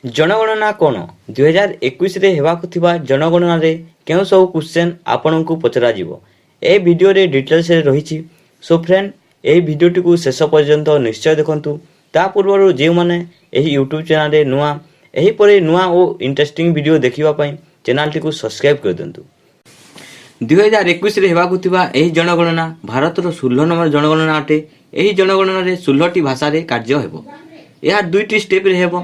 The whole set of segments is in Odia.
ଜନଗଣନା କ'ଣ? 2021ରେ ହେବାକୁ ଥିବା ଜନଗଣନାରେ କେଉଁ ସବୁ କ୍ୱେଶ୍ଚନ୍ ଆପଣଙ୍କୁ ପଚରାଯିବ, ଏହି ଭିଡ଼ିଓରେ ଡିଟେଲ୍ସରେ ରହିଛି। ସୋ ଫ୍ରେଣ୍ଡ, ଏହି ଭିଡ଼ିଓଟିକୁ ଶେଷ ପର୍ଯ୍ୟନ୍ତ ନିଶ୍ଚୟ ଦେଖନ୍ତୁ। ତା ପୂର୍ବରୁ ଯେଉଁମାନେ ଏହି ୟୁଟ୍ୟୁବ୍ ଚ୍ୟାନେଲରେ ନୂଆ, ଏହିପରି ନୂଆ ଓ ଇଣ୍ଟରେଷ୍ଟିଂ ଭିଡ଼ିଓ ଦେଖିବା ପାଇଁ ଚ୍ୟାନେଲଟିକୁ ସବସ୍କ୍ରାଇବ୍ କରିଦିଅନ୍ତୁ। 2021ରେ ହେବାକୁ ଥିବା ଏହି ଜନଗଣନା ଭାରତର 16 ନମ୍ବର ଜନଗଣନା ଅଟେ। ଏହି ଜନଗଣନାରେ 16ଟି ଭାଷାରେ କାର୍ଯ୍ୟ ହେବ। ଏହା ଦୁଇଟି ଷ୍ଟେପ୍ରେ ହେବ।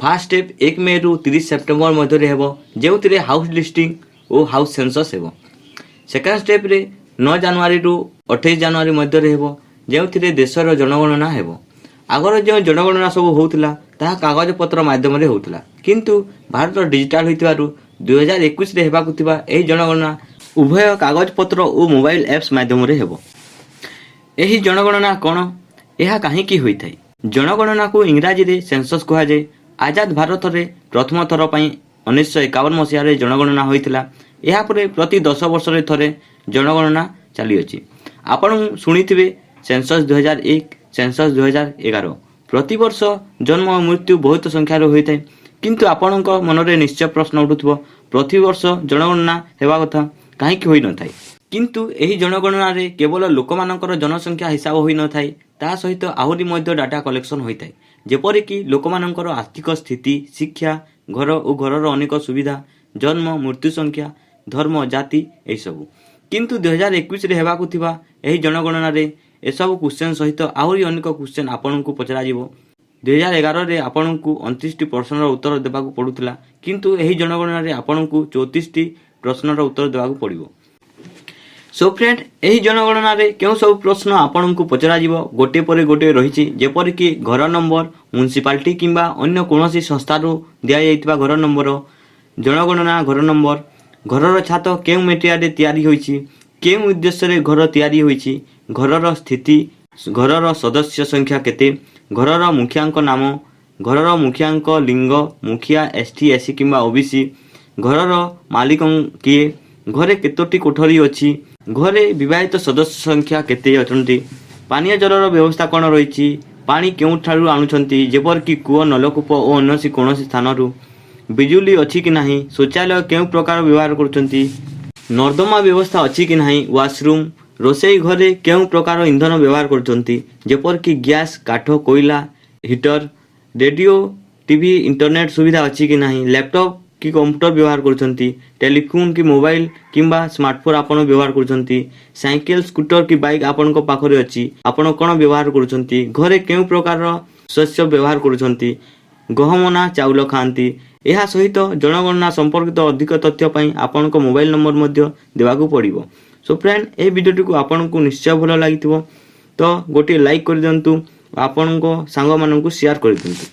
ଫାର୍ଷ୍ଟ ଷ୍ଟେପ୍ 1 ମେରୁ 30 ସେପ୍ଟେମ୍ବର ମଧ୍ୟରେ ହେବ, ଯେଉଁଥିରେ ହାଉସ୍ ଲିଷ୍ଟିଂ ଓ ହାଉସ୍ ସେନ୍ସସ୍ ହେବ। ସେକେଣ୍ଡ ଷ୍ଟେପ୍ରେ 9 ଜାନୁଆରୀରୁ 28 ଜାନୁଆରୀ ମଧ୍ୟରେ ହେବ, ଯେଉଁଥିରେ ଦେଶର ଜନଗଣନା ହେବ। ଆଗର ଯେଉଁ ଜନଗଣନା ସବୁ ହେଉଥିଲା, ତାହା କାଗଜପତ୍ର ମାଧ୍ୟମରେ ହେଉଥିଲା। କିନ୍ତୁ ଭାରତ ଡିଜିଟାଲ ହୋଇଥିବାରୁ 2021ରେ ହେବାକୁ ଥିବା ଏହି ଜନଗଣନା ଉଭୟ କାଗଜପତ୍ର ଓ ମୋବାଇଲ ଆପ୍ସ ମାଧ୍ୟମରେ ହେବ। ଏହି ଜନଗଣନା କ'ଣ? ଏହା କାହିଁକି ହୋଇଥାଏ? ଜନଗଣନାକୁ ଇଂରାଜୀରେ ସେନ୍ସସ୍ କୁହାଯାଏ। ଆଜାଦ ଭାରତରେ ପ୍ରଥମ ଥର ପାଇଁ 1951 ମସିହାରେ ଜନଗଣନା ହୋଇଥିଲା। ଏହାପରେ ପ୍ରତି 10 ବର୍ଷରେ ଥରେ ଜନଗଣନା ଚାଲିଅଛି। ଆପଣ ଶୁଣିଥିବେ ସେନ୍ସସ୍ 2001, ସେନ୍ସସ୍ 2011। ପ୍ରତିବର୍ଷ ଜନ୍ମ ଓ ମୃତ୍ୟୁ ବହୁତ ସଂଖ୍ୟାରେ ହୋଇଥାଏ। କିନ୍ତୁ ଆପଣଙ୍କ ମନରେ ନିଶ୍ଚୟ ପ୍ରଶ୍ନ ଉଠୁଥିବ, ପ୍ରତିବର୍ଷ ଜନଗଣନା ହେବା କଥା, କାହିଁକି ହୋଇନଥାଏ? କିନ୍ତୁ ଏହି ଜନଗଣନାରେ କେବଳ ଲୋକମାନଙ୍କର ଜନସଂଖ୍ୟା ହିସାବ ହୋଇନଥାଏ, ତା ସହିତ ଆହୁରି ମଧ୍ୟ ଡାଟା କଲେକ୍ସନ ହୋଇଥାଏ, ଯେପରିକି ଲୋକମାନଙ୍କର ଆର୍ଥିକ ସ୍ଥିତି, ଶିକ୍ଷା, ଘର ଓ ଘରର ଅନେକ ସୁବିଧା, ଜନ୍ମ, ମୃତ୍ୟୁ ସଂଖ୍ୟା, ଧର୍ମ, ଜାତି, ଏହିସବୁ। କିନ୍ତୁ 2021ରେ ହେବାକୁ ଥିବା ଏହି ଜନଗଣନାରେ ଏସବୁ କ୍ୱେଶ୍ଚନ୍ ସହିତ ଆହୁରି ଅନେକ କ୍ୱେଶ୍ଚନ୍ ଆପଣଙ୍କୁ ପଚରାଯିବ। 2011ରେ ଆପଣଙ୍କୁ 29ଟି ପ୍ରଶ୍ନର ଉତ୍ତର ଦେବାକୁ ପଡ଼ୁଥିଲା, କିନ୍ତୁ ଏହି ଜନଗଣନାରେ ଆପଣଙ୍କୁ 34ଟି ପ୍ରଶ୍ନର ଉତ୍ତର ଦେବାକୁ ପଡ଼ିବ। ସୋ ଫ୍ରେଣ୍ଡ, ଏହି ଜନଗଣନାରେ କେଉଁ ସବୁ ପ୍ରଶ୍ନ ଆପଣଙ୍କୁ ପଚରାଯିବ, ଗୋଟିଏ ପରେ ଗୋଟିଏ ରହିଛି। ଯେପରିକି ଘର ନମ୍ବର, ମ୍ୟୁନିସିପାଲିଟି କିମ୍ବା ଅନ୍ୟ କୌଣସି ସଂସ୍ଥାରୁ ଦିଆଯାଇଥିବା ଘର ନମ୍ବର, ଜନଗଣନା ଘର ନମ୍ବର, ଘରର ଛାତ କେଉଁ ମେଟେରିଆଲରେ ତିଆରି ହୋଇଛି, କେଉଁ ଉଦ୍ଦେଶ୍ୟରେ ଘର ତିଆରି ହୋଇଛି, ଘରର ସ୍ଥିତି, ଘରର ସଦସ୍ୟ ସଂଖ୍ୟା କେତେ, ଘରର ମୁଖିଆଙ୍କ ନାମ, ଘରର ମୁଖିଆଙ୍କ ଲିଙ୍ଗ, ମୁଖିଆ ଏସ୍ ଟି, ଏସ୍ ସି କିମ୍ବା ଓ ବି ସି, ଘରର ମାଲିକ କିଏ, ଘରେ କେତୋଟି କୋଠରୀ ଅଛି, ଘରେ ବିବାହିତ ସଦସ୍ୟ ସଂଖ୍ୟା କେତେ ଅଛନ୍ତି, ପାନୀୟ ଜଳର ବ୍ୟବସ୍ଥା କ'ଣ ରହିଛି, ପାଣି କେଉଁଠାରୁ ଆଣୁଛନ୍ତି, ଯେପରିକି କୂଅ, ନଳକୂପ ଓ ଅନ୍ୟ କୌଣସି ସ୍ଥାନରୁ, ବିଜୁଳି ଅଛି କି ନାହିଁ, ଶୌଚାଳୟ କେଉଁ ପ୍ରକାର ବ୍ୟବହାର କରୁଛନ୍ତି, ନର୍ଦ୍ଦମା ବ୍ୟବସ୍ଥା ଅଛି କି ନାହିଁ, ୱାସରୁମ୍, ରୋଷେଇ ଘରେ କେଉଁ ପ୍ରକାର ଇନ୍ଧନ ବ୍ୟବହାର କରୁଛନ୍ତି, ଯେପରିକି ଗ୍ୟାସ୍, କାଠ, କୋଇଲା, ହିଟର, ରେଡ଼ିଓ, ଟିଭି, ଇଣ୍ଟରନେଟ୍ ସୁବିଧା ଅଛି କି ନାହିଁ, ଲ୍ୟାପଟପ୍ କି କମ୍ପ୍ୟୁଟର ବ୍ୟବହାର କରୁଛନ୍ତି, ଟେଲିଫୋନ୍ କି ମୋବାଇଲ କିମ୍ବା ସ୍ମାର୍ଟଫୋନ୍ ଆପଣ ବ୍ୟବହାର କରୁଛନ୍ତି, ସାଇକେଲ, ସ୍କୁଟର କି ବାଇକ୍ ଆପଣଙ୍କ ପାଖରେ ଅଛି, ଆପଣ କ'ଣ ବ୍ୟବହାର କରୁଛନ୍ତି, ଘରେ କେଉଁ ପ୍ରକାରର ଶସ୍ୟ ବ୍ୟବହାର କରୁଛନ୍ତି, ଗହମ ନା ଚାଉଳ ଖାଆନ୍ତି। ଏହା ସହିତ ଜନଗଣନା ସମ୍ପର୍କିତ ଅଧିକ ତଥ୍ୟ ପାଇଁ ଆପଣଙ୍କ ମୋବାଇଲ ନମ୍ବର ମଧ୍ୟ ଦେବାକୁ ପଡ଼ିବ। ସୋ ଫ୍ରେଣ୍ଡ, ଏହି ଭିଡ଼ିଓଟିକୁ ଆପଣଙ୍କୁ ନିଶ୍ଚୟ ଭଲ ଲାଗିଥିବ, ତ ଗୋଟିଏ ଲାଇକ୍ କରିଦିଅନ୍ତୁ, ଆପଣଙ୍କ ସାଙ୍ଗମାନଙ୍କୁ ସେୟାର କରିଦିଅନ୍ତୁ।